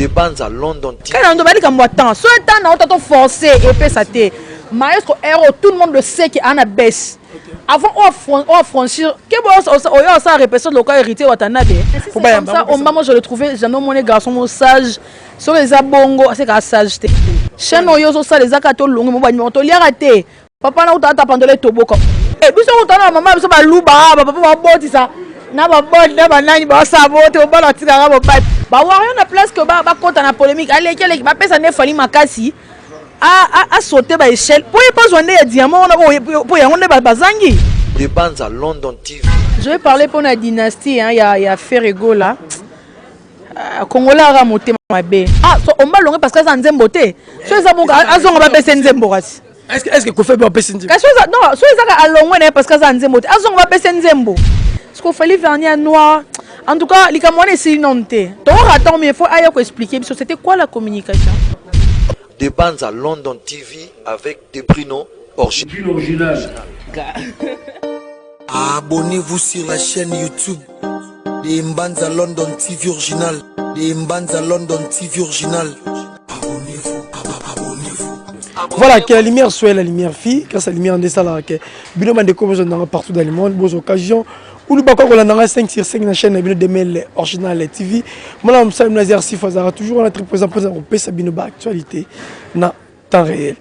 De Banza London TV. Kaka ndo bali kambo temps. So temps na otato forcer epesa te. Maestro Hero, tout le monde le sait qu'il a baisse. Avant on franchir, que bon oyo ça répétition local héritier Watanabe. Faut pas Comme ça, Omba, moi je le trouvais, j'en ai mon garçon mon sage. So les abongo, c'est ka sage te. Chaîne oyo zo sala ezaka to longo mo ba to liaka te. Papa na utata pandole toboka. Eh biso utana mama biso baluba ba papa babotisa na baboti na banani basala bote obala atikaka bobati bawario na place que bakota na polémique aleki aleki bapesa nde Fally makasi asaute baéchelle mpo ye bazwa nde ya diamant wana mpo yango nde bazangi. De Banza London TV. Je vais parler pour la dynastie, hein, ya Ferre Gola. Congolais aka motema mabe. Ah, so omba longe parce que aza nzembo te. So eza bongo, azonga bapesa nzembo kasi. Est-ce que Kofi bapesi nzembo? Kasi eza non, so ezaka alongwe na ye parce que aza nzembo te. Azonga bapesa nzembo. Parce qu'il fallait vernis noir. En tout cas, likambo wana esili nano te. Tokoka mais il faut aya ko expliquer biso c'était quoi la communication. De Banza London TV avec Debrino original. Abonnez-vous sur la chaîne YouTube de Mbanza London TV Original. De Mbanza London TV Original. Abonnez-vous, abonnez-vous. Voilà, que la lumière soit la lumière fille, grâce à la lumière nde que bino bandeko bozondanga partout dans le monde, bos occasion ou bako kolandanga 5 sur 5 na chaîne na bino Demel Original TV. Mona mosala Nazer Sif azalaka toujours wana très présent mpona kopesa bino baactualité na temps réel.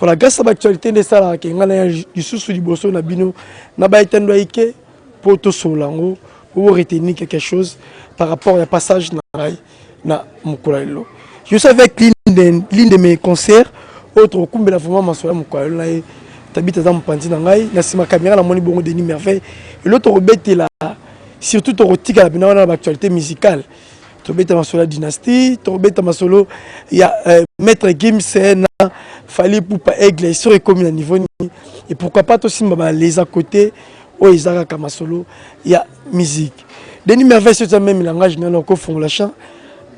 Voilà, grâce à l'actualité nde esalaka ke ngai na ya lisusu liboso na bino na baetando ayike mpo tosolola yango, po retenir quelque chose par rapport ya passage na ngai na mokolo ya lelo. Je suis avec l'une de mes concerts oyo tokokumbela vraiment masolo ya mokolo ya lelo na ye. Tabita aza mopanzi na ngai na nsima caméra, namoni bongo Denis Merveille. Elo tokobetela, surtout tokotikala mpena wana na baactualité musicale. Tobeta masolo ya dynastie, tobeta masolo ya Maître Gims na Fally Ipupa Aigle, sur ekomi na niveau nini, et pourquoi pas tosimba baleza côté oyo eza kaka masolo ya musique. Denis Merveille, soki eza même langage nano okofongola champ,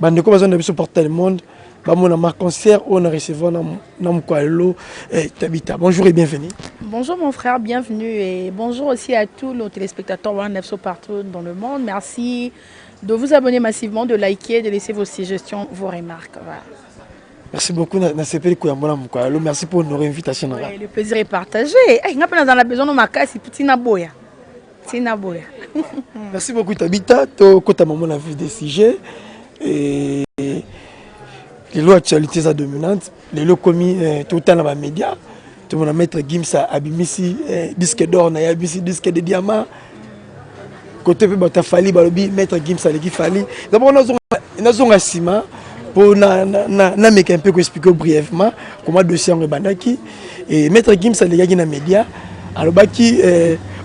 bandeko baza na biso partout dans le monde bamona ma concert oyo na recevoir na mokolo ya lelo. Tabita, bonjour et bienvenue. Bonjour mon frère, bienvenue et bonjour aussi à tous nos téléspectateurs One Nefso partout dans le monde. Merci de vous abonner massivement, de liker, de laisser vos suggestions, vos remarques. Voilà. Merci beaucoup, nasepeli koyamba na mokolo ya lelo. Merci pour honorer invitation na nga. Ouais, le plaisir est partagé. Eh, nga pe na besoin de makasi tina boya. Tina boya. Merci beaucoup Tabita. Tokota mamo na vif des sujets. Et lelo actualité eza dominante. Lelo komi totala bamédia, tomona Maître Gims abimisi disque d'or na ye, abimisi disque de diamant. Côté mpe bato afali balobi Maître Gims aleki Fally. D'abord nazonga nsima mpo nameka mpe koexpliquer brièvement comment dossier yango ebandaki. Et Maître Gims alekaki na média, alobaki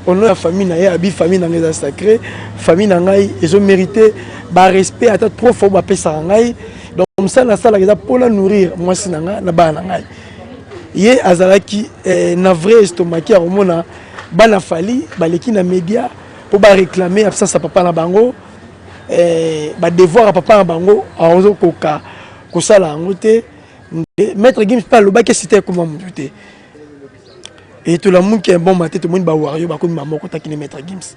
au nom ya famille na ye, abi famille na ngai eza sacré, famille na ngai ezomérite barespect ata trop fort bapesaka ngai. Donc mosala nasalaka eza mpona nourrir mwasi na ngai na bana na ngai. Ye azalaki na vrai estomac ya komona bana Fally baleki na média mpo baréclame absence ya papa na bango, badevoir ya papa na bango azokoka kosala yango te. Maître Gims mpe alobaki esite ekoma motu te. E tolamuki un bon matin, tomoni bawario bakomi bamoko takini Maître Gims.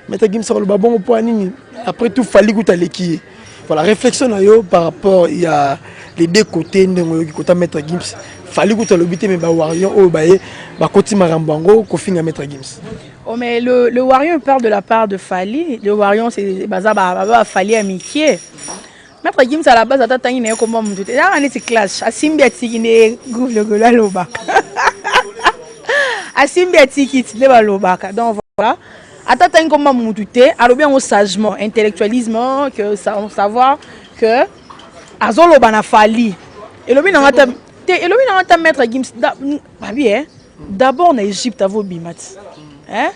Maître Gims akoloba bongo mpo ya nini? Après tout, Fally kuta aleki ye. Voilà, réflexion na yo par rapport ya les deux côtés, ndenge oyoki kota Maître Gims, Fally kuta alobi te, mais bawario oyo baye bakoti makambo yango kofinga Maître Gims. Oh, mais le Warrior parle de la part de Fally. Le Warrior, c'est baza ba ba Fally amitié. Maître Gims à la base ata tangi na ye komba mutu te. Ezalaka neti clash. Asimbi atiki nde groupe lokolo alobaka. Asimbi atiki ti nde balobaka. Donc voilà. Ata tangi komba mutu te, alobi yango sagement, intellectualisme que savoir que azoloba na Fally. Elobi nanga ta te, elobi nanga ta Maître Gims babi eh d'abord na Égypte avo bima ti. Hein?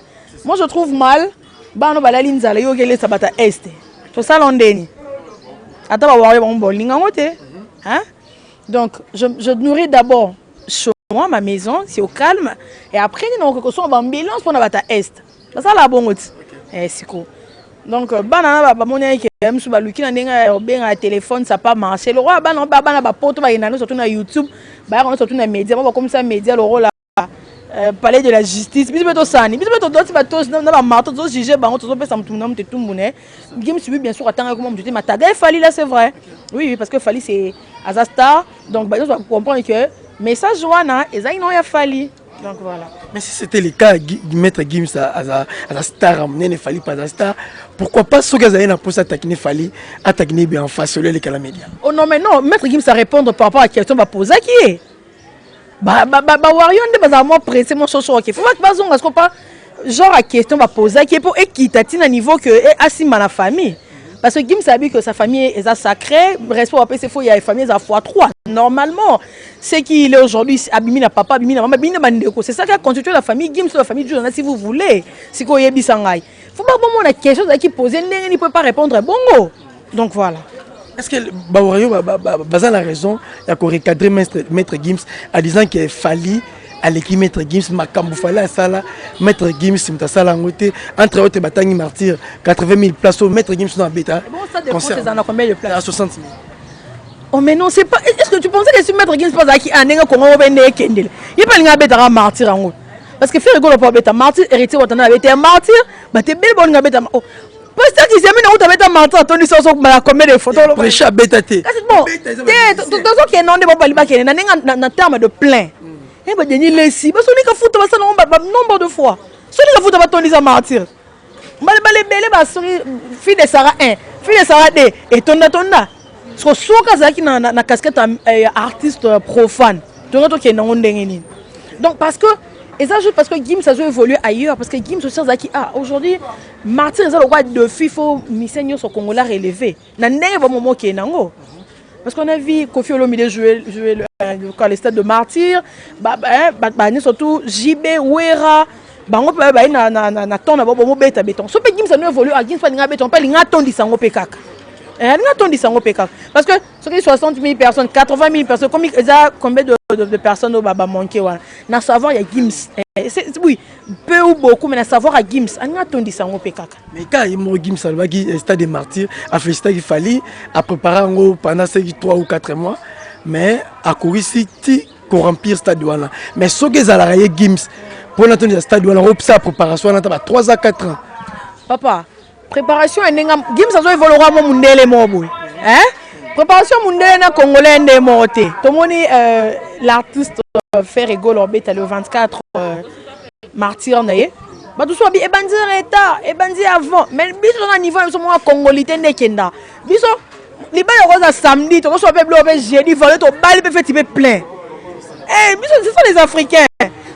Moi je trouve mal bana balali nzala, yo okelesa bata este tosala ndeni ata bawario bango bolinga yango te, hein? Donc je nourris d'abord chez moi, ma maison, c'est au calme, et après nini okoki kosomba baambulance mpona bata este basala bongo ti. Eh, siko donc bana na bamoni ayeke mosusu baluki na ndenge ya kobenga ya téléphone, ça pas marché. Lokola bana bapoto bakenda nyonso surtout na YouTube, bayaka nyonso surtout na média mo bakomisa média lokola. Palais de la justice, biso mpe tosani, biso mpe todoti bato na bamarto, tozojuge bango, tozopesa motu na moto etumbu ne. Gims, oui, bien sûr, atangaki koma motu te, mataga efali là, c'est vrai, oui, parce que Fally, c'est aza star, donc bato comprendre que message wana ezalaki nango ya Fally. Donc voilà. Mais si c'était le cas, Maître Gims aza star monene, Fally mpe aza star, pourquoi pas soki azali na mposa atakine Fally, atakine be en face olo eleka na média? Oh non, mais non, Maître Gims a répondre par rapport à question baposaki ye. Bawario nde bazala mwa pressé, mwa soso. Ok, faut bazonga siko pa genre ya question baposaki ye mpo ekita ntina niveau que asimba na famille, parce que Gims abi que sa famille eza sacré, respect bapesi, fo ya famille eza fois 3. Normalement, ce qu'il est aujourd'hui, abimi na papa, abimi na mama, abimi na bandeko, c'est ça qui a constitué la famille Gims, la famille Djuna, si vous voulez. Sikoyo oyebisa ngai, faut babomona question ezalaki posé ndenge nini po pas répondre bongo. Donc voilà. Est-ce que bawario baza na raison ya korecadrer Maître Gims en disant que Fally aleki Maître Gims, makambo Fally asala, Maître Gims moto asala yango te? Entre autres, batangi Martyr, 80 000 places oyo Maître Gims no abeta. Bon, ça dépend, c'est en combien de places? À 60 000. Oh mais non, c'est pas. Est-ce que tu pensais que si Maître Gims pas aki ndenge Kongo bende ekendele, ye mpe alinga abetaka Martyr yango? Parce que Ferre Gola po abeta Martyr, Héritier Watana abeta Martyr, bato ebele baolinga abeta. Oh, pasteur Kisiami na uta abeta Martyr, atondi soso bala combien de photos? Prêche abeta te. Kasi bon te, tozokende nde bobali bakende na ndenge na terme de plein e badeni lesi basonika futa, basala yango nombre de fois, sonika futa, batondisa Martyr balebala ebele, basoki fille de Sara 1, fille de Sara 2, etondatonda. Siko soki azalaki na casquette ya artiste profane, tonga tokende yango ndenge nini? Donc parce que eza juste parce que Gims azo évoluer ailleurs, parce que Gims aussi azalaki, ah, aujourd'hui Martyr eza lokwa défi, faut mission nyonso congolais relever na ndenge bamomo okende yango, parce qu'on a vu Koffi Olomide jouer le stade de Martyr, bah, bah, bah, bah, surtout JB, Wera, bango mpe baye na temps na bango bomobeta béton. So mpe Gims ano évolue, ah, Gims mpe alinga béton, mpe alinga atondisa yango mpe kaka, alinga atondisa yango mpe kaka, parce que soki 60 000 personnes, 80 000 personnes, comme eza combien de personnes oyo bamanke wana na savoir ya Gims, oui, peu ou beaucoup, mais na savoir ya Gims, alinga atondisa yango mpe kaka. Mais quand ye moko Gims alobaki stade de Martyr, afélicitaki Fally, apréparé yango pendant soki 3 ou 4 mois, mais akokisi ti koremplir stade wana. Mais soki ezalaka ye Gims mpona tondisa stade wana, opesa préparation wana ata ba 3 à 4 ans. Papa, préparation ya ndenge Gims azo évoluer mo mundele moko boye, hein? Préparation mundele na congolais nde moko te. Tomoni l'artiste Ferre Gola obeta le 24 Martyr na ye, bato so babi ebandi retard, ebandi avant, mais biso na niveau na biso moko congoli te nde ekenda. Biso libala koza samedi, tokosoba mpe biloko mpe jeudi, vendredi tobali mpe feti mpe plein. Eh, biso, ce sont les Africains.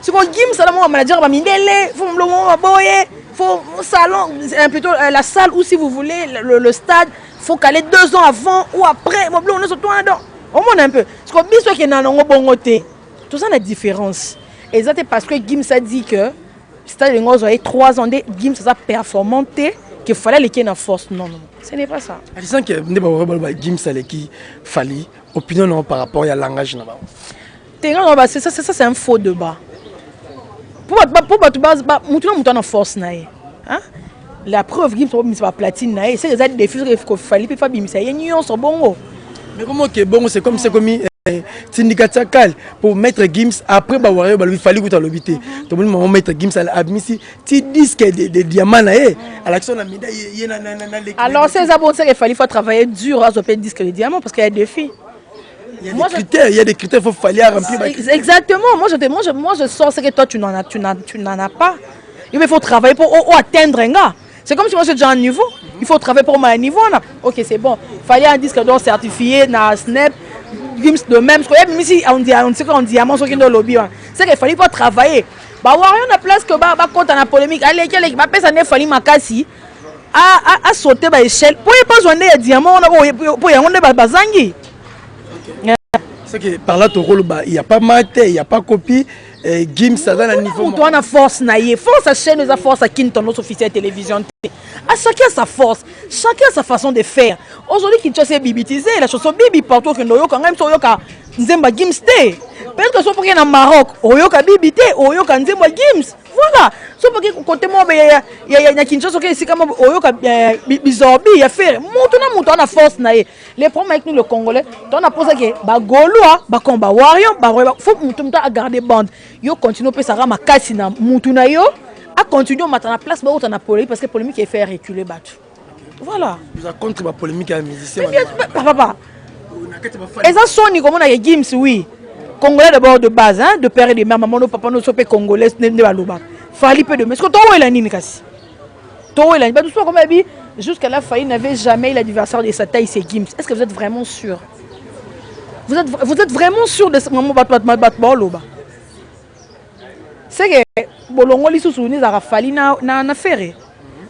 Siko Gims ala moko manager bamindele, fo mlomo baboye, faut salon, plutôt la salle ou, si vous voulez, le stade, faut caler 2 ans avant ou après mo biloko nyonso to wana. Donc omona un peu siko biso ekenda nango bongo te, toza na différence eza te, parce que Gims a dit que stade elingi ozwa ye 3 ans nde Gims aza performant te, que fallait aleki na force. Non, non, ce n'est pas ça. Disant que nde baloba Gims aleki Fally, opinion nango par rapport ya langage na bango? Te, nga na c'est ça, c'est ça, c'est un faux débat. Po bato, mutu na mutu ana force na ye. La preuve, Gims obimisa baplatine na ye, c'est eza défi soki Fally mpe fabimisa ye nyonso bongo. Mais comment que bongo, c'est comme tindika tia kale pour Maître Gims. Après bawario balobi Fally kuta alobi te, tomoni mama Maître Gims abimisi ti disque de diamant na ye, alakisi na mida ye na Alors c'est eza bon, c'est que Fally faut travailler dur, azwa mpe disque de diamant, parce qu'il y a défi. Il y a des critères, il y a des critères, il faut fallait remplir. Exactement. Moi, je sors ce que toi, tu n'en as pas. Il faut travailler pour atteindre un gars. C'est comme si moi, j'ai déjà un niveau. Il faut travailler pour mon niveau. Là. Ok, c'est bon. Fallait un disque d'or certifié, na SNEP, Gims de même. Parce que si on dit en diamant, ce qui est dans le lobby. C'est qu'il fallait pas travailler. Bah, on a place que bah, compte la polémique. Allez, allez, bah, pesa ne fallait makasi. A sauter ba échelle. Pour pas besoin de diamant, pour y avoir bazangi. C'est que par là, il n'y a pas maté, il n'y a pas copie. Et Gims, ça donne un niveau. Moto wana force na ye, force à chaîne eza force à Kin Tendance officielle télévision te. À chacun sa force, chacun sa façon de faire. Aujourd'hui, Kinshasa est bibitisé, la chanson bibi partout, okende oyoka ngai miso, oyoka nzembo ya Gims te. Peut-être que so mpoke na Maroc, oyoka bibi te, oyoka nzembo ya Gims. Voilà. Voilà, so poki kote moko ya Kinshasa, soki esika moko oyoka bizorbi ya Ferre. Moto na moto ana force na ye. Le problème avec nous le Congolais, to na posa ke Bagaulois bakoma Bawarrior, faut moto moto agarde bande. Yo continue opesaka makasi na mutu na yo, acontinue omata na place, baota na polémique, parce que polémique efaire reculer bato. Voilà. Oza contre bapolémique ya musicien? Papa, eza soni komona ke Gims, oui, Congolais d'abord de base, hein, de père et de mère, maman no, papa no so mpe Congolais, nde balobaka. Fally mpe de, mais ce que towela nini? Kasi towela nini? Bato so bakoma yebi jusqu'à la Fally n'avait jamais eu l'adversaire de sa taille, c'est Gims. Est-ce que vous êtes vraiment sûr? Vous êtes vraiment sûr de ce moment? Bato bato baoloba, c'est que bolongo lisusu nini ezalaka Fally na Ferre,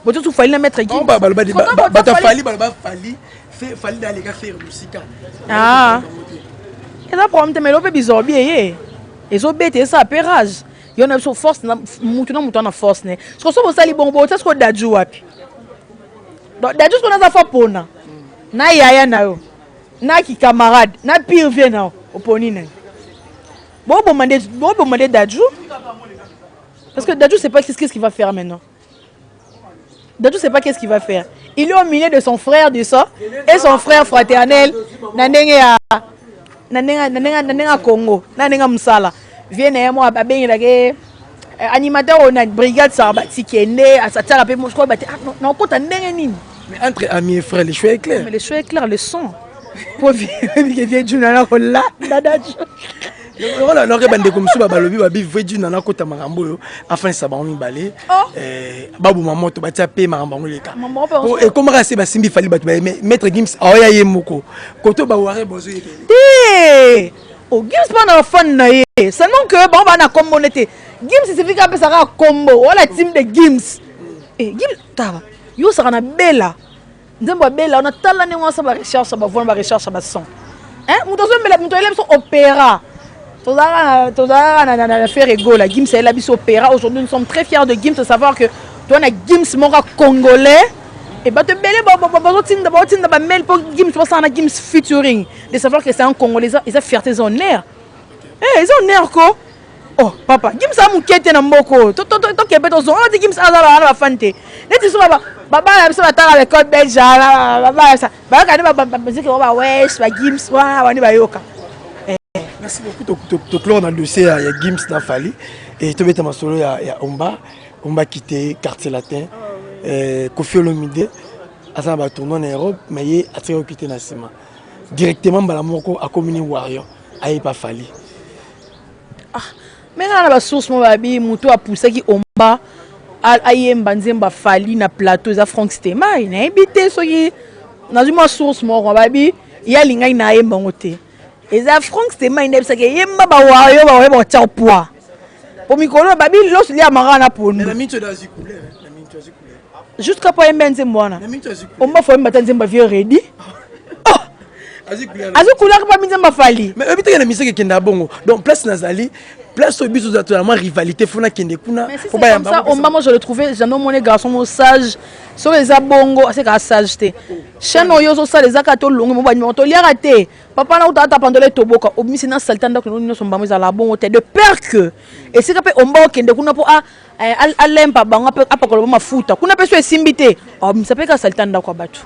botosu Fally na maître Gims. Bato Fally baloba Fally, Fally aleka Ferre mosika. Ah, eza problème te, mais elo mpe bizorbi eye ezobeta, esala mpe rage. Yo na biso force mutu na mutu ana force ne. Siko so bosali bongo, botia siko Dadju wapi? Donc Dadju siko naza fa pona na yaya na yo, na ki camarade, na pire vie na yo, oponi nani? Boboma nde, boboma nde Dadju, parce que Dadju c'est pas qu'est-ce qu'il va faire maintenant. Dadju sait pas qu'est-ce qu'il va faire. Il est au milieu de son frère du sang et son frère fraternel na ndenge ya na ndenge ya Congo, na ndenge ya mosala. Vie na ye mo abengelaki animateur oyo na brigade Sarbati, kende asatiaka mpe mosiko bate na okota ndenge nini. Mais entre amis et frères, le choix est clair. Mais le choix est clair, le son po vie Juna na kolanda Dadju. Lokola noke bandeko mosusu balobi babi vrai Juna nakota makambo oyo, afanisa bango mibale, baboma moto, batia mpe makambo yango eleka. Ekomaka se basimbi Fally, bato baye maître Gims aoya ye moko koto baware bozoyebele. Te, o Gims mpa na fan na ye, seulement que bango baa na kombo ne te. Gims esifiki apesaka kombo wala team de Gims. Gims tala yo osaka na bela nzembo ya bela wana, tala ndenge wana, barecherche bavoix, barecherche bason, moto azombela, moto ayela biso opéra. Tozalaka na Ferre Gola, Gims ayela biso opéra. Aujourd'hui nous sommes très fiers de Gims, de savoir que toza na Gims moko congolais et bato ebele bazotinda, baotinda bamail mpo Gims basala na Gims featuring, de savoir que c'est un Congolais, eza fierté, eza honneur, eza honneur ko. Oh papa, Gims aza moke te na mboka oyo. Tokepe tozonga ti Gims aza na bafani te neti so babana biso batanga l'école belge, babana bayoka nde bamiziki bango, bawesh, bagims wana wani bayoka. Merci beaucoup. Toclore na dossier ya Gims na Fally et tobeta masolo ya Omba. Omba quitté Quartier Latin. Koffi Olomide aza na batournoi na Europe, mais ye atikaki okite na nsima directement, mbala moko akomi ni warrior, ayepa Fally. Ah, me nga na basource mo babi moto apusaki Omba ayemba nzembo afali na plateau eza Frank Stemai. Nayebi te soki nazwi mwa source moko, babi ye alingaki na ayemba yango te, eza Frank Stemai nde ayebisaki eyemba bawayo, bawayo bakotia poids po mikolo babi loso liamaka na pondu jusqu'à po ayemba nzembo wana. Omba fo ayemba ta nzembo avie redi azokulaka mpa minzembo afali. Mais oyebi teke na misiki ekenda bongo, donc place nazali, place oyo biso tozala mwa rivalité, fo nakende kuna. Po bayamba Omba. Moi je le trouvais jamais omoni garçon mo sage. Soki eza bongo, asekaka sage te. Chaîne oyo ozosala eza kaka tolongo mo bandima toliaka te. Papa na uta ata pandola etoboka, obimisi na salita ndako nyonso. Mbamo ezala bongo te, de peur que esika mpe Omba okende kuna mpo alempa bango, apakola bo mafuta kuna mpe so esimbi te, obimisa mpe kaka salita ndako ya bato.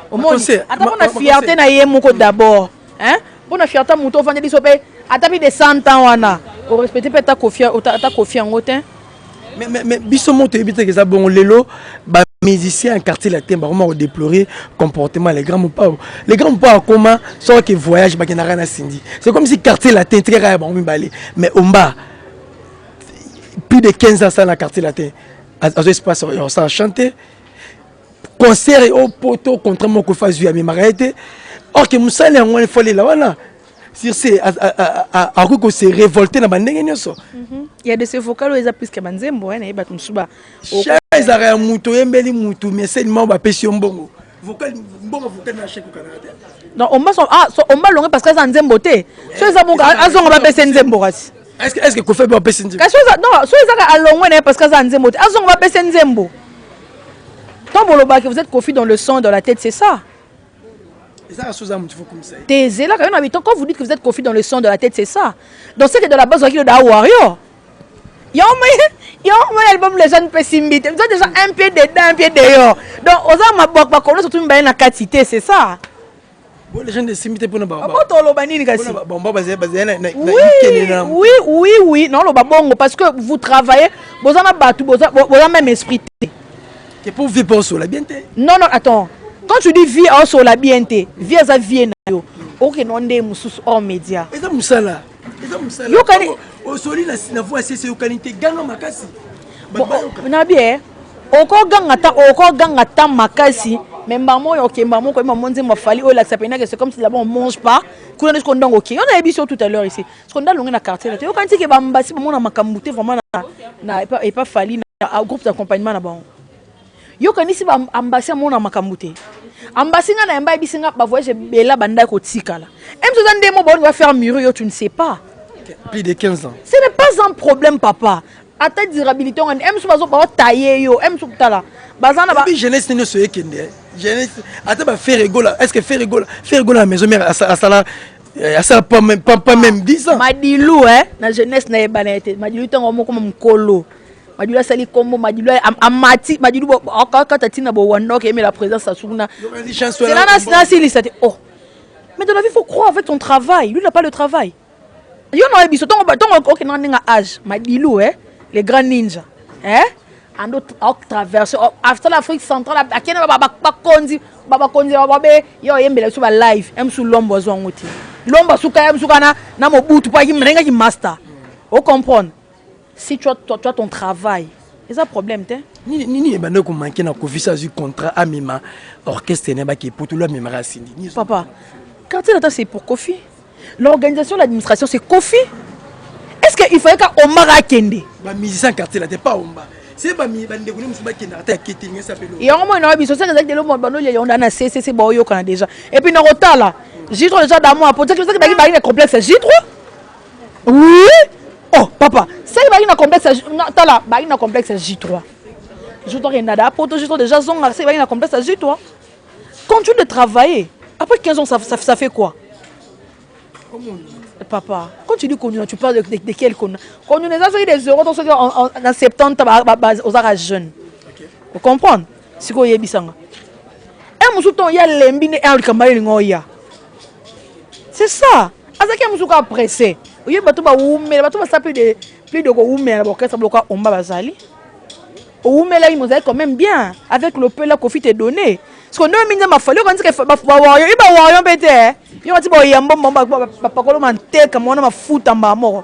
Omoni, ata mpona fierté na ye moko d'abord, mpona fierté moto ofandi biso mpe ata plus de 100 ans wana, orespecte mpe ata Kofi yango te. Mais biso mo toyebi teke eza bongo. Lelo bamusicien ya Quartier Latin bakoma kodéplorer comportement les grands Mopao. Les grands Mopao akoma soki voyage bakendaka na Cindy, c'est comme si Quartier Latin etikaka ya bango mibale. Mais Omba, plus de 15 ans asala na Quartier Latin, azo espace ya kosala chante concert o poto, contrat moko fa azwi, amemaka ye te. Or ke mosala yango wana efalela wana sur ce akoki kose révolter na bandenge nyonso. Il y a de ces vocales oyo eza plus que banzembo, nayebi bato mosusu ba Chant ezalaka ya motu, oyembeli mutu, mais seulement bapesi yo mbongo, vocal, mbongo vocal na chèque okanaka te. Donc Omba so, ah, so Omba longe parce que aza nzembo te. So eza bongo, azonga bapesa nzembo kasi. Est-ce que Kofi bapesi nzembo? Kasi eza non, so ezaka alongwe na ye parce que aza nzembo te, azonga bapesa nzembo. Tant bolobaki vous êtes Kofi dans le sang, dans la tête, c'est ça. Ezaka so oza motu, fo kumisa ye. Te, ezelaka yo na biton. Quand vous dites que vous êtes Kofi dans le sang, dans la tête, c'est ça. Donc c'est que dans la base ozalaki da warrior. Yango moi, album Légende mpe simbi te. Oza déjà un pied dedans, un pied dehors, donc oza maboko bakolo surtout mibale na kati te, c'est ça. Bo Légende esimbi te mpona Bo toloba nini kasi? Bomba bazali na Oui, naoloba bongo parce que vous travaillez, boza na bato, boza même esprit te. Ke pour vie mpe osola bien te. Non, attends, quand tu dis vie aosola bien te, vie eza vie na yo, okende nde mosusu hors média. Eza mosala, eza mosala. Osoli na voix sese, eyokani te, ganga makasi. Na bien, okoganga ta, okoganga ta makasi, mais mbamo oyo okemba moko oyeba mo nzembo afali oyo elakisa mpenza que c'est comme si là-bas on mange pas. Kuna nde siko ndongo oke yo nayebi so tout à l'heure ici, siko nde alonge na quartier na te, yoka ntike bambasi bamona makambo te vraiment na epa Fali na groupe d'accompagnement na bango. Yokanisi baambasi amona makambo te. Ambasi nga na yamba yebisi nga bavoyage ebela bandaki kotikala emso eza nde mo baolingi bafaire mûrir yo, tu ne sais pas. Plus de 15 ans. Ce n'est pas un problème, papa. Ata durabilité ngo emso bazo baotaye yo emso tala baza na bi jeunesse nyonso ekende jeunesse, ata ba Ferre Gola. Est ce que Ferre Gola na maison mère asala pas même 10 ans? Madilu eh, na jeunesse nayebana ye te. Madilu ntango moko mokolo Madilu asali kombo, Madilu amati, Madilu akata ntina bowanda okeyemela présidence asukuna nasilisa te. Oh, mais dans la vie, faut croire avec ton travail. Lui n'a pas le travail. Yo na oyebi so ntongo okendaka ndenge age Madilu eh, les grands ninja eh? Ando traverse asala Afrique centrale, akende bakonzi, bakonzi babe ye oyembela biso balive msu lombo azwa yango te. Lombo asuka ye msuka na Mobutu mpo nayengaki master. Ocomprendre, si tu as, toi, tu as ton travail, eza problème te. Nini ebandi komanke na Kofi so azwi contrat amema orchestre na baki epotolo amemaka asindi? Papa, Quartier Latin, c'est pour Kofi. L'organisation, l'administration, c'est Kofi. Est ce que il fallait ka Omar akende? Bamusicien Quartier Latin, pas Omba, se bandeko ne mosusu bakendaka te akete esapelo. Yango moi na biso seke ezalaki lelo bando lia yango na ccc baoyokana déjà. Et puis na kotala J3 déjà damo apo seke baki na complexe J3. Oui, oh papa, seke baki na complexe, tala, baki na complexe J3. J3 kenda da poto, J3 déjà zonga, seke baki na complexe J3. Continue de travailler. Après 15 ans, ça fait quoi, papa? Quand tu dis connu, tu parles de quel connu? Connu eza soki des euros to soki na 70 ozaka jeune. Ocomprendre sikoyo, oyebisanga e mosusu ntongo ya lembi nde likambo elinga oya, c'est ça. Azalaki ya mosusu kaka pressé. Oyebi bato bawumela, bato basala plus de kowumela na baorchestre biloko omba bazali owumelaki, mozali quand même bien avec le peu là Kofi te donné. Parce que nde mingi mafali okanisi bawario, ye bawario mpe te, yo kati boyambo bapakolo manteka mwana mafuta mbaa moko.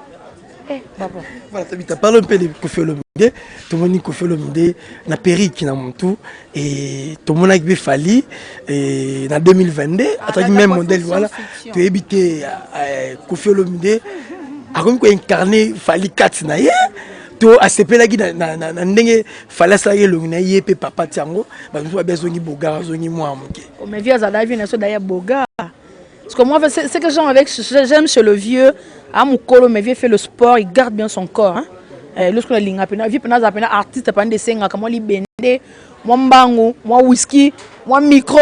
Papa. Voilà, Tabita, parle un peu de Kofi Olomide. Tomoni Kofi Olomide na perruque na mutu et tomonaki mpe Fali et na 2022 ataki même modèle. Voilà, toyebi te Kofi Olomide akomi koincarne Fali kati na ye to asepelaki na ndenge Fali asalaki elongi na ye mpe papa ti yango bato mosusu babi azongi bogar, azongi mwa moke. Mais vieux azalaki vie na so daya bogar. Parce que moi, ce que j'aime avec, j'aime chez le vieux, à mokolo, mais vieux fait le sport, il garde bien son corps. Hein. Lorsque alinga pena, vieux pena, pena artiste, pas de senga, comme libende, moi mbangu, moi whisky, moi micro,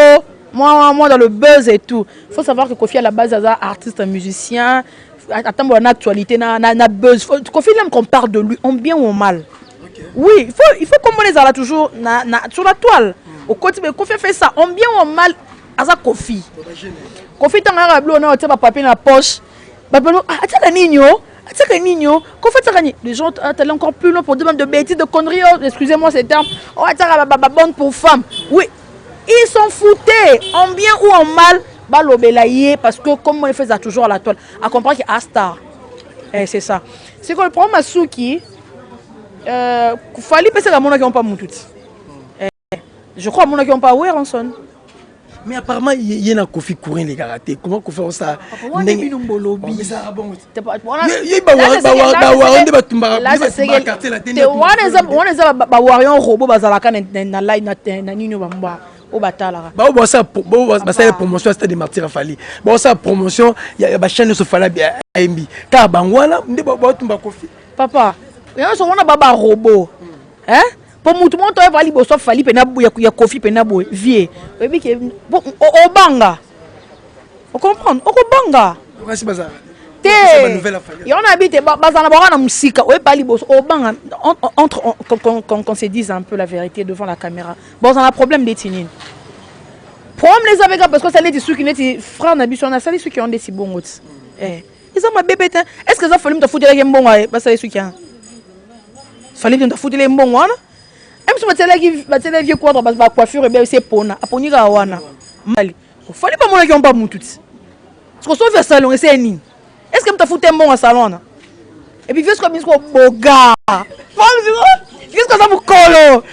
moi dans le buzz et tout. Il faut savoir que Kofi à la base, est artiste, musicien, attends, en actualité, na buzz. Kofi, il aime qu'on parle de lui, en bien ou en mal. Okay. Oui, il faut comme on les a là toujours sur la toile. Au côté, Kofi fait ça, en bien ou en mal, aza Kofi. Kofi ntango ayaka bilo na otia bapapier na poche, bapapier atiaka nini o, atiaka nini o, Kofi atiaka nini. Les gens allaient encore plus loin pour dire même de bêtises, de conneries, oh, excusez-moi ces termes, oh, atiaka babonne pour femme. Oui, ils s'en foutaient, en bien ou en mal, balobela ye parce que comme on faisait toujours à la toile, à comprendre qu'il y a star. Eh, c'est ça, c'est que le problème asuki Fali pesaka amonaki mpa mutu ti, je crois amonaki mpa Werrason. Mais apparemment ye na Kofi courant elekaka te. Comment Kofi osala? Ndenge bolobi. Ye bawaro nde batumbaka. Wana eza bawarrior robot, bazalaka na nini bamba oyo batalaka. Bao basala promotion ya Stade de Martyr, afali baosala promotion ya bachaîne nyonso Fali ayembi kaka bango wana nde baotumba Kofi. Papa, nyonso wana ba barobot mpo mutu moko toyeba liboso Fali mpena ya Kofi mpena boye vie oyebi ke obanga, ocomprendre, okobanga. Kasi bazalaka. Te, yango na bi te, bazala na bango na mosika. Oyeba liboso obanga entre qu'on se dise un peu la vérité devant la caméra, bozala na problème ndeti nini? Problème eza mpe parce que asali neti suki neti frère na biso wana, asali suki yango ndeti bongo ti. Eza mabe mpe te. Est ce que eza Fally moto afutelaki mbongo basali suki wana? Fally moto afuteli mbongo wana? Biso batielaki, batielaki vieux cadre bacoiffure ebe ese pona aponi kaka wana mali. Fally bamonaki yango mpa mutu ti siko sofi ya salon ese nini? Est ce que moto afute mbongo ya salon wana? Et puis vieux siko biso boga, vieux siko aza mokolo.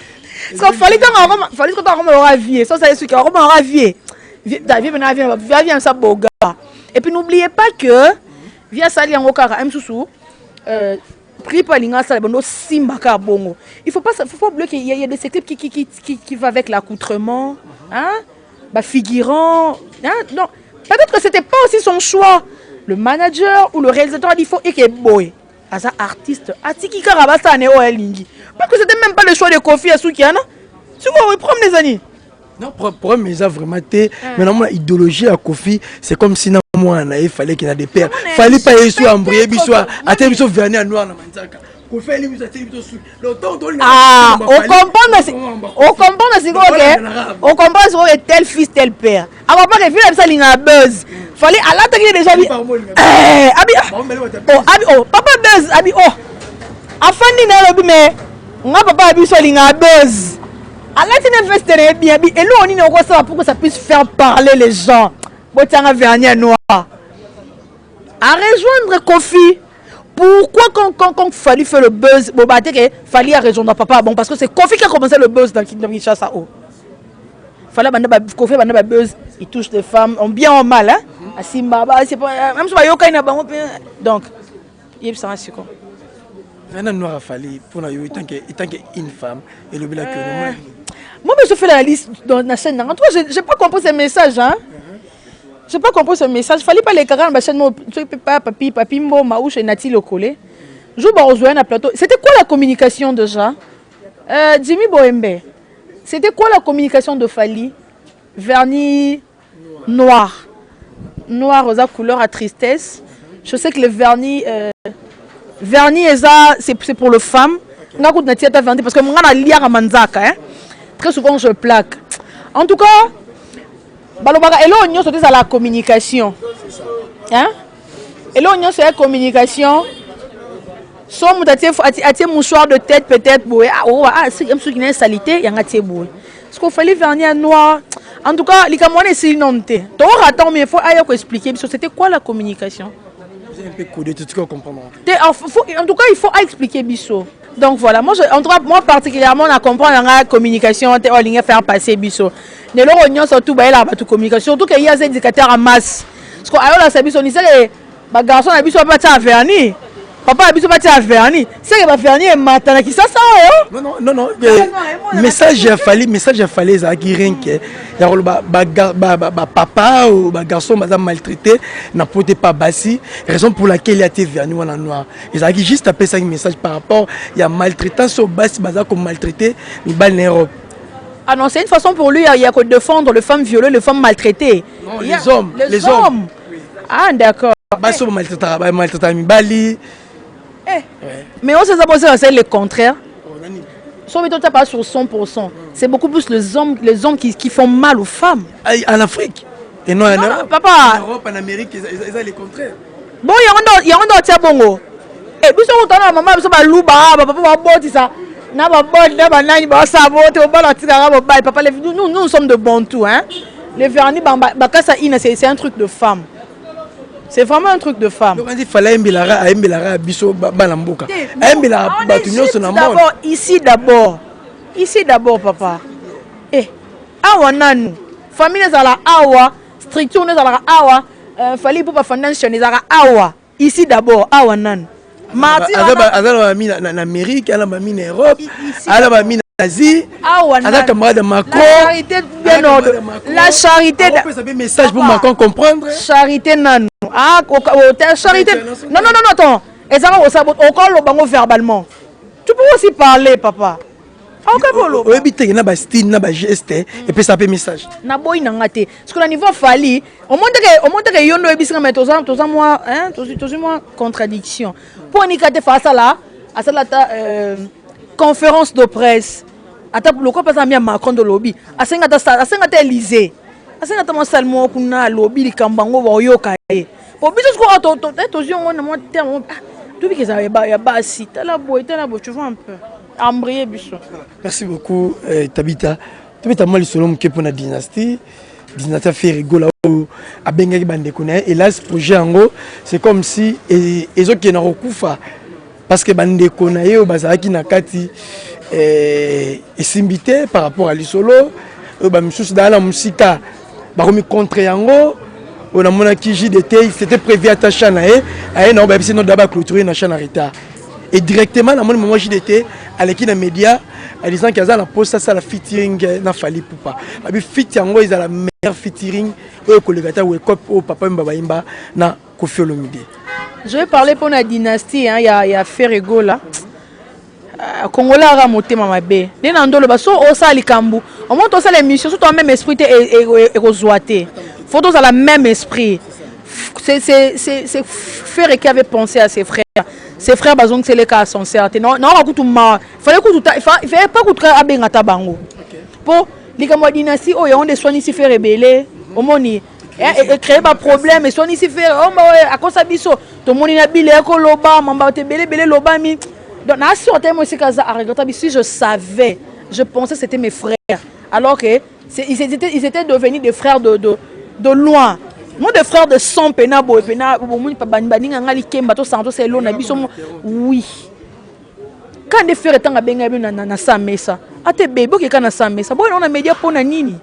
Siko Fally, ntango Fally siko, ntango akoma loka vieux so asali suki, akoma loka vieux, vieux pena vieux, vieux sa boga. Et puis n'oubliez pas que vieux asali yango kaka mosusu clip alinga asala bondo osimba kaka bongo. Il faut pas oublier qu'il y a de ces clips qui va avec l'accoutrement, hein, bafigurant, hein. Non, peut-être que c'était pas aussi son choix. Le manager ou le réalisateur a dit: il faut eke boye. Aza artiste, atiki kaka basala ne oyo alingi, parce que c'était même pas le choix de Kofi asuki wana. Sikoyo problème eza nini? Non, problème eza vraiment te, mais namona idéologie ya Kofi, c'est comme si na mwana na ye Fally na de père. Fally pa ye so embrouillé biso, ate biso vernis ya noir na manzaka. Kofi ali biso, ateli biso suki. Ah, ocomprendre sikoyo ke, ocomprendre sikoyo ke tel fils, tel père. Akopake fils na biso alingaka buzz. Fally alataki déjà abi abi oh, abi oh, papa buzz, abi oh, afandi na alobi: mais nga papa ya biso alingaka buzz, alati ne veste na ye bien. Bi eloko nini okosala pour que ça puisse faire parler les gens? Botianga vernis noir à rejoindre Kofi. Pourquoi quand Fally fait le buzz, bon, bah, que Fally a rejoindre papa? Bon, parce que c'est Kofi qui a commencé le buzz dans Kinshasa. Oh. Fally banda ba Kofi banda ba buzz, il touche les femmes en bien, en mal, hein. Asimba ba, c'est pas même si ba yoka ina bango. Donc, yebisanga siko. Vernis noir a Fally, pour yo étant que une femme elobelaki? Moi, je fais la liste dans la chaîne. En tout cas, j'ai pas compris ce message, hein. J'ai pas compris ce message. Fallait pas les carats, ma chaîne, pas papi, papi Mbo, Maouche et Nati Lokole. Jour un plateau. C'était quoi la communication déjà? Jimmy Boembe. C'était quoi la communication de Fally? Vernis noir. Noir aux couleur à tristesse. Je sais que le vernis, c'est pour les femmes. Vernis parce que moi, manzaka, hein. Très souvent, je plaque. En tout cas, balobaka eloko nyonso te ezala la communication, hein? Eloko nyonso ya communication. So moto atie mouchoir de tête peut-être boye, ah, oh, ah, soki na esali te yango atie boye parce qu'il fallait vernis ya noir. En tout cas, likambo wana esili nano te, tokorata, mais il faut aya koexpliquer biso c'était quoi la communication. Un peu codé, tu comprendre. En tout cas, il faut expliquer biso. Donc voilà, moi, en tout cas, moi particulièrement, na comprendre la communication te oyo alingi faire passer biso. Neloko nyonso tu bayelaka bato communication, surtout ke ye aza éducateur en masse, parce que ayolakisa biso niseke bagarçon na biso batia vernis, papa na biso batia vernis, seke bavernis emata na Kisasa oyo. Non, non, non, message ya Fally, message ya Fally ezalaki rien que ya koloba bapapa ou bagarçon baza maltraité na po te pa basi, raison pour laquelle ya te vernis wana noir. Ezalaki juste apesaki message par rapport ya maltraitance oyo basi baza komaltraité mibali na Europe. Ah non, c'est une façon pour lui, il y a que défendre les femmes violées, les femmes maltraitées. Non, les hommes. Les, les hommes. Hommes. Ah, d'accord. Basi oyo bamaltraitaka mibali. Eh. Ouais. Mais on sait ça, c'est le contraire. Soit toi, pas sur 100%. C'est beaucoup plus les hommes qui font mal aux femmes. En Afrique. Et non en non, Europe. Papa. En Europe, en Amérique, ils ont le contraire. Bon, il y a un bongo. Et biso kotana mama biso baluba, bapapa babotisa na baboti na banani basala bote obala atikaka mobali. Papa, nous, nous sommes de Bantou, hein. Le vernis bakasa ina, c'est un truc de femme. C'est vraiment un truc de femme. Donc andi Fally ayembelaka, ayembelaka biso bana mboka, ayembelaka bato nyonso na monde. D'abord ici, d'abord ici, d'abord papa. Eh, awa nanu famille ezala awa, structure no ezalaka awa. Fally Ipupa Foundation ezalaka awa, ici d'abord, awa nanu. Aza na bami na Amérique, aza na bami na Europe, aza na bami na Asie, aza camarade de Macron. La charité bien ordre, la charité. Opesa mpe message pour Macron comprendre. Charité nanu. Ah, charité, non, non, non, attends, ezaka kosala okoloba ngo verbalement, tu peux aussi parler, papa. Aoka mpe oloba. Oyebi te na bastyle na bageste epesa mpe message. Naboyi na nga te, parce que na niveau Fally, omoni teke yo nde oyebisi nga, mais toza mwa, hein, tozwi mwa contradiction. Mpo anika te, fa asala ata conférence de presse, ata lokola mpe aza mi ya Macron nde olobi, asenga ata Élysée, asenga ata mwa salle moko kuna, alobi likambo yango, baoyoka ye. Po biso sikoyo tozwi yango na mwa terme, tobiki eza ya basi, tala boye, tala boye, tu vois un peu embrayer biso. Merci beaucoup, Tabita. Tobeta mwa lisolo moke mpona dynastie Ferre Gola oyo abengaki bandeko na ye. Hélas, projet yango, c'est comme si ezokende na kokufa, parce que bandeko na ye oyo bazalaki na kati, esimbi te par rapport à lisolo oyo. Bamisusu daa na mosika bakomi contre yango. Oyo namonaki JDT, c'était prévu ata chat na ye aye nango, bayebisi no da baclôturer na chat na retard. Et directement namoni mama JDT aleki na média en disant que aza na posa asala featuring na Fally Ipupa. Abi feat yango ezala meilleur featuring oyo ekoleka ata Wekop oyo Papa Wemba bayimba na Koffi Olomide. Je vais parler pour la dynastie, hein, ya Ferre Gola. Congolais aka motema mabe nde na ndoloba. So osala likambo, omoi tosala émission, so toa même esprit te, ekozwa te. Faut tozala même esprit. C'est Ferre qui avait pensé à ses frères. Ses frères bazongiseleka ascenseur te. Naoka kutu ma fallait kutu, fallait pas kutu abenga ta bango, mpo likambo ya dynastie oyo, yango nde eswanisi Ferre ebele. Omoni, ecréer baproblème, eswanisi Ferre, akosa biso. Tomoni na bile ekoloba mamba te, ebele ebele elobami. Donc na sûr te, moi esika aza aregretta bi. Si je savais, je pensais c'était mes frères, alors que ils étaient devenus des frères de loin, non des frères de sang. Mpena boye mpena bomoni baninga nga likemba, tosanga, tosala elo na biso. Oui, ka nde Ferre ntango abengai bino na sa mesa, ate bebe okeka na sa mesa boye na média. Mpo na nini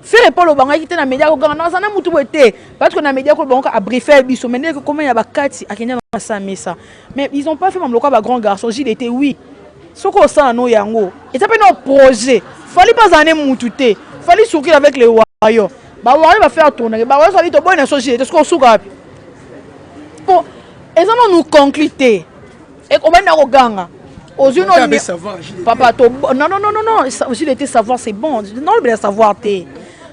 Ferre mpo alobangaki te na média? Kokanga naza na mutu boye te, parce que na média kolobango abriefer biso, mais ndenge koma ya bakati akende na sa mesa. Mais ils ont pas fait mamloko ba grand garçon JDT. Oui, soki osala no yango, eza mpe no projet. Fally mpe azala ne mutu te. Fally circule avec les warriors, bawarrior bafaire tourner, bawarrior sabi toboyi na so JDT. Soki osuka wapi? Po eza nanu conclu te, obandi na koganga, ozwi no papa to. Non, non, non, non, non, JDT, savoir, c'est bon. Nolobela savoir te,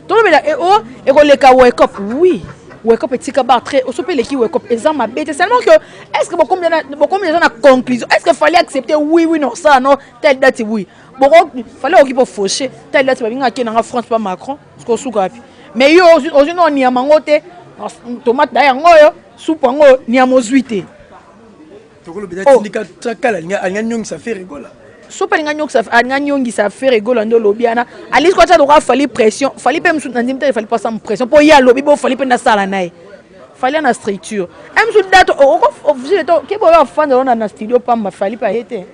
tolobela o ekoleka Wake Up. Oui, Wake Up etika bar très oso mpe eleki Wake Up, eza mabe te. Seulement que est ce que bokomi déjà na conclusion? Est ce que fallait accepter? Oui, non, ça non, telle date, oui. Boko fallait oki po faucher telle date, babinga ake nanga France pa Macron, parce que osuka wapi? Mais yo ozwi no niama yango te, tomate da yango oyo, supu yango niama ozwi te. Tokoloba kala alinga nyongisa Ferre Gola. So mpe alinga nyongisa Ferre Gola nde olobi wana. Alisi ko atia lokola Fally pression. Fally mpe mosusu nandimi te, Fally mpasa pression mpo ye alobi bo Fally mpe nasala na ye. Fally na structure e mosusu date kebo oyo afanda na studio pamba, Fally mpe aye te.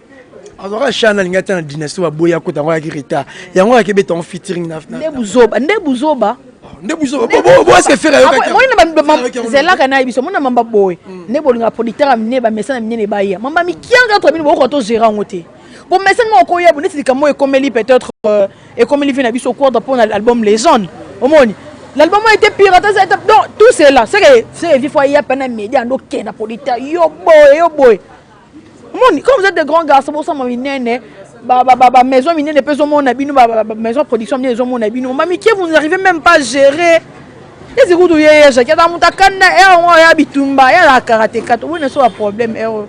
Azwaka chana, alingi atia na dynastie, baboyi akota yango, ayaki retard, yango ayaki ebeta yango featuring. Nde buzoba, nde buzoba. Nde buzoba bo eske Ferre ayokaki? Zelaka na ye biso mona mamba boye nde bolinga producteur ya minene, bamesa na minene baya mamba mikianga entre bino, bokoka togérer yango te. Po mesa ngo okoyeba neti likambo oyo ekomeli, peut-être ekomeli vie na biso Quadra mpo na album Légende. Omoni l'album a été piraté, donc tout cela, c'est que c'est vie faut ya pena média ndo kenda producteur yo boye, yo boye. Omoni, comme vous êtes des grands garçons, bosama minene, bamaison minene mpe ezomona bino, bamaison production minene ezomona bino, mamike, vous n'arrivez même pas à gérer. Ezi kutu ye ye Jacki aza moto akanda ere oyo ya bitumba, ye azala karateka. Toboyi na so baproblème ere.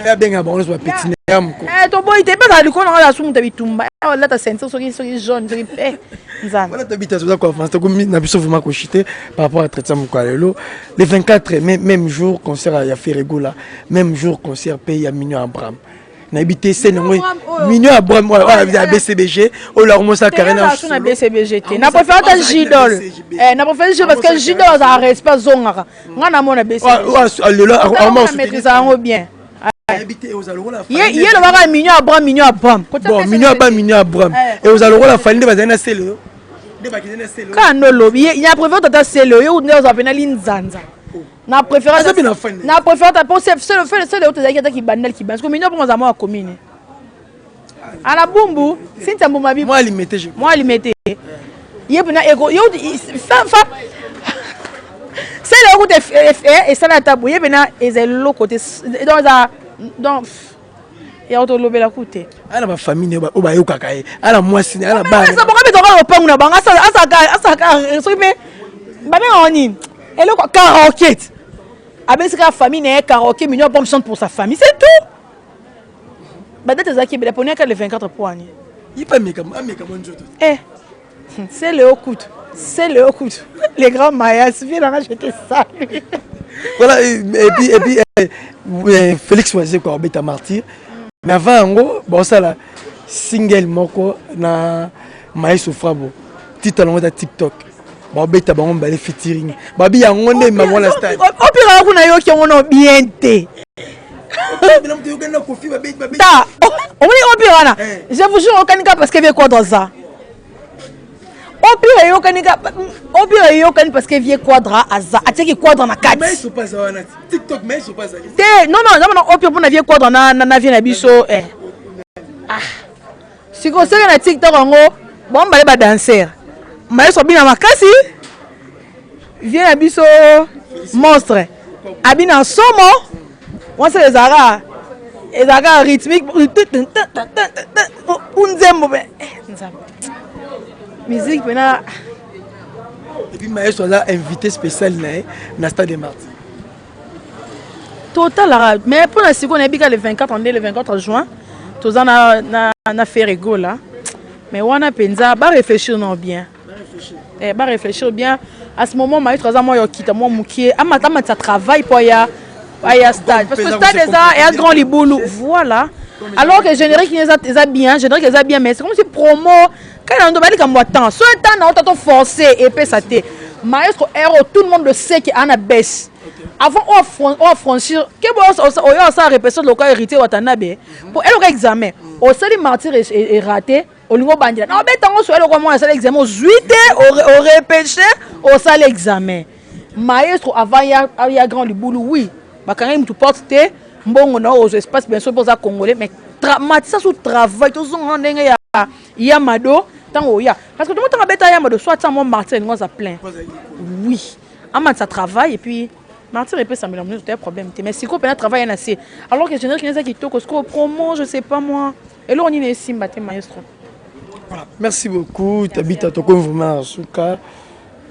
Abenga bango nyonso bapeti na ya moko. Toboyi te mpe azala likolo nanga, aza su moto ya bitumba, alata ceinture soki jaune, soki mpe Nzambe. Voilà, Tabita, toza koavance, tokomi na biso vraiment kochite par rapport à entretien moko ya lelo le 24 mai, même jour concert ya Ferre Gola, même jour concert mpe ya Mignon Abraham. Nayebi te scène yango, Mignon Abraham oyo ya BCBG oyo lakomosa carré. Na BCBG te, na préfère ata Jidol, na préfère Jidol, parce que Jidol azala respect, azongaka nga namona BCBG. Lelo maîtrise yango bien. Ye lobaka Mignon Abraham, Mignon Abraham. Bon, Mignon Abraham, Mignon Abraham e ozala lokola Fally nde bazali na sele yo. Kaka nde olobi ye, na préfère tata sele oyo nde ozala pena linzanza. Na préfère, na préfère ta po sele oyo tozalaki ata kibandal kibandal, parce que Mignon mpongo azala mwa commune ala bumbu Cynthia Mbuma bi. Moi limete. Moi limete ye mpena eko yo fa sele oyo kuta esala ata boye mpena eza eloko te. Donc eza, donc Ya tolobela ku te. Ana ba famille oyo bayokaka ye, ana mwasi na ana bana. Asa bongo betaka lopangu na bango, asa asa asa soki pe babengaka nini? Eloko karaoke. Abesi kaka famille na ye karaoke, mignon bombe chante pour sa famille, c'est tout. Ba date ezalaki ebele, poni aka le 24 po ani. Ye pe ameka ameka mwa nzoto. Eh. C'est Léo Koutou. C'est Léo Koutou. Les grands Mayas, viens là, je te salue. Voilà, et puis eh, eh, Félix Wazekwa obeta Martyr. Mais avant yango, bosala single moko na Maestro Frabo. Titre yango eza TikTok. Babeta bango mibale featuring. Babi yango nde maman na style. Opira kuna yoki yango no bien te. Ta, omoni opira wana. Je vous jure okanika parce que vieux quoi dans ça. Opira eyokani ka opira eyokani parce que vieux Quadra aza atiaki Quadra na kati. Te non non nzambe na opira mpona vieux Quadra na na, na vieux na biso eh. Ah. Sikoyo soki na TikTok yango bango bale ba danser. Maestro abina makasi vieux na biso monstre abina somo mwasi ezalaka ezalaka rythmique nzembo mpe nzambe musique mpena. Et puis maestro aza invité spécial na ye na stade de Martyr. Totalaka, mais mpona sikoyo nayebi ka le 24 nde le 24 juin toza na Ferre Gola. Mais wana mpenza baréfléchir non bien, eh, baréfléchir bien. À ce moment maestro aza mwa ya okita mwa mokie, amatisa travail mpo aya stade, parce que stade eza eya grand libulu, voilà. Alors que générique eza bien, générique eza bien, mais c'est comme si promo kaka na ndo balikambo ya temps so temps na ota to forcer epesa te. Maestro ero, tout le monde le sait que ana baisse avant o franchir ke bo oyo asala répétition loka Héritier Watanabe po eloka examen osali Martyr eraté, olingi obandela na obeta yango so eloko mwana asala examen ozwi te, orépéché, osala examen. Maestro avant ya grand libulu, oui, bakangaki mutu porte te, mbongo na oyo ozwa espace bien sûr mpo oza Congolais, mais matisa su travail, tozonga ndenge ya mado ntango oya, parce que tongo ntango abeta ya mado soit tia mwa Martyr elingo aza plein. Oui, amatisa travail et puis Martyr epesamela mosusu te, problème te. Mais sikoyo mpena travail ya na se, alors que générique eza kitoko. Sikoyo promo, je sais pas moi eloko nini esimba te maestro. Voilà, merci beaucoup Tabita, tokomi vraiment na suka.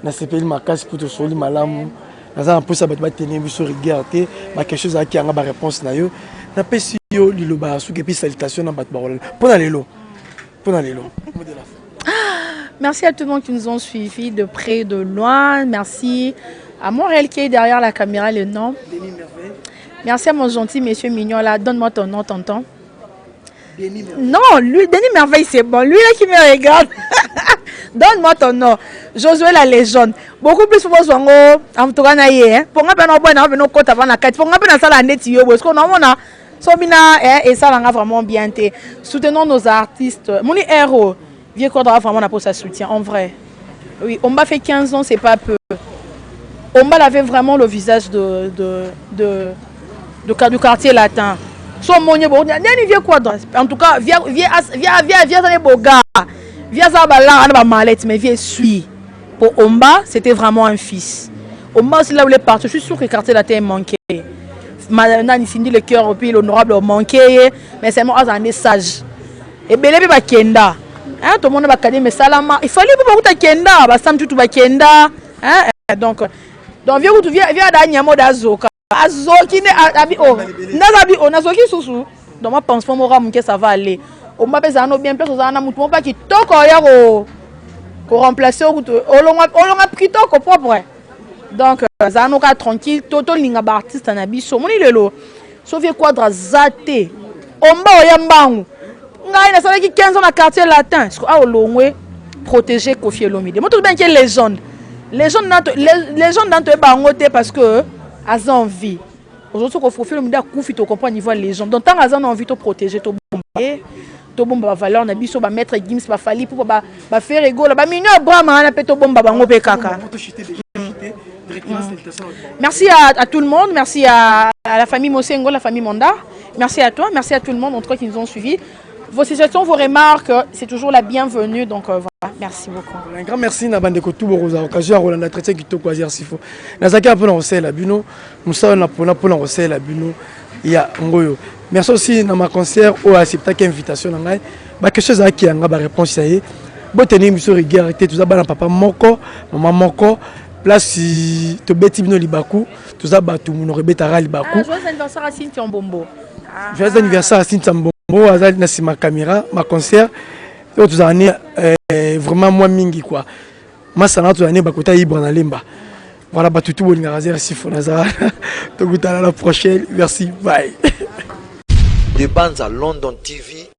Nasepeli makasi mpo tosoli malamu. Naza na mposa bato batenir biso rigueur te. Baquestion ezalaki yanga, baréponse na yo. Napesi yo liloba ya suka et puis salutation na bato bakolanda mpo na lelo, mpo na lelo. Merci à tout le monde qui nous ont suivis de près, de loin. Merci à Montréal qui est derrière la caméra, le nom. Merci à mon gentil monsieur mignon là. Donne-moi ton nom, tonton. Non, lui, Denis Merveille, c'est bon. Lui là qui me regarde. Donne-moi ton nom. Josué la légende. Beaucoup plus pour moi, en tout cas, na ye, hein. Pour nga, na na na kota na kati. Pour nga, na sala ndeti yo, parce que na mona so bina eh, et ça langa vraiment bien te. Soutenons nos artistes. Mon héros, vieux Quadra vraiment na pour sa soutien en vrai. Oui, on m'a fait 15 ans, c'est pas peu. Omba avait vraiment le visage de du quartier latin. So monye bo nani vieux Quadra. En tout cas, vieux vieux vieux vieux vieux ça boga. Vieux ça ba là ba mallette, mais vieux suit. Pour Omba, c'était vraiment un fils. Omba aussi là où il est parti, je suis sûr que le quartier latin manquait. Nani Cindy le cœur puis l'honorable manquait, mais c'est moi un sage. Ebele mpe bakenda, hein, tomona bakademi esalama, il fallait mpe bakuta kenda basam tutu bakenda, hein, donc vieux kutu vieux ada nyama oda azoka azoki nde abi o ndaza abi o nazoki susu. Donc moi pansement moko moke, ça va aller. Omba mpe ezala no bien place, ozala na mutu moko mpe kitoko oya ko koremplace okutu olonga olonga kitoko propre. Donc ezala no kaka tranquille. Tolinga baartiste na biso. Omoni lelo so vieux Quadra aza te, omba oya mbangu. Ngai nasalaki 15 ans na quartier latin, siko awa olongwe protéger Kofi Olomide. Moto tobengi légende, légende na légende na toyeba yango te, parce que aza en vie. Aujourd'hui soki Kofi Olomide akufi, tocomprendre niveau ya légende. Donc ntango aza na envie, toprotéger, tobomba ye, tobomba bavaleur na biso, bamaître Gims, baFally mpo baFerre Gola, bamignon Abraham wana mpe tobomba bango mpe kaka. Merci à tout le monde, merci à la famille Mosengo, la famille Monda. Merci à toi, merci à tout le monde en tout cas qui nous ont suivis. Vos suggestions, vos remarques, c'est toujours la bienvenue. Donc voilà, merci beaucoup. Un grand merci na bandeko tout bokozwa occasion ya kolanda entretien kitoko ya Sifo. Nazalaki mpona kosalela bino mosala na mpona kosalela bino. Ya ngoyo. Merci aussi na ma concert oyo acceptaki invitation na ngai. Ba question ezalaki ya nga, ba réponse ya ye. Botenir biso rigueur te, toza bana papa moko, mama moko. Place tobeti bino libaku, toza bato, monoko ebetaka libaku. Ah, joyeux anniversaire à Cynthia Mbombo. Joyeux anniversaire à Cynthia Mbombo, aza na nsima caméra. Ma concert oyo tozala ne vraiment mwa mingi quoi, masanga tozala ne bakota Ibra na Lemba. Voilà, bato tu bolingaka Zere Sifo, naza tokutana la prochaine. Merci, bye. De Banza London TV.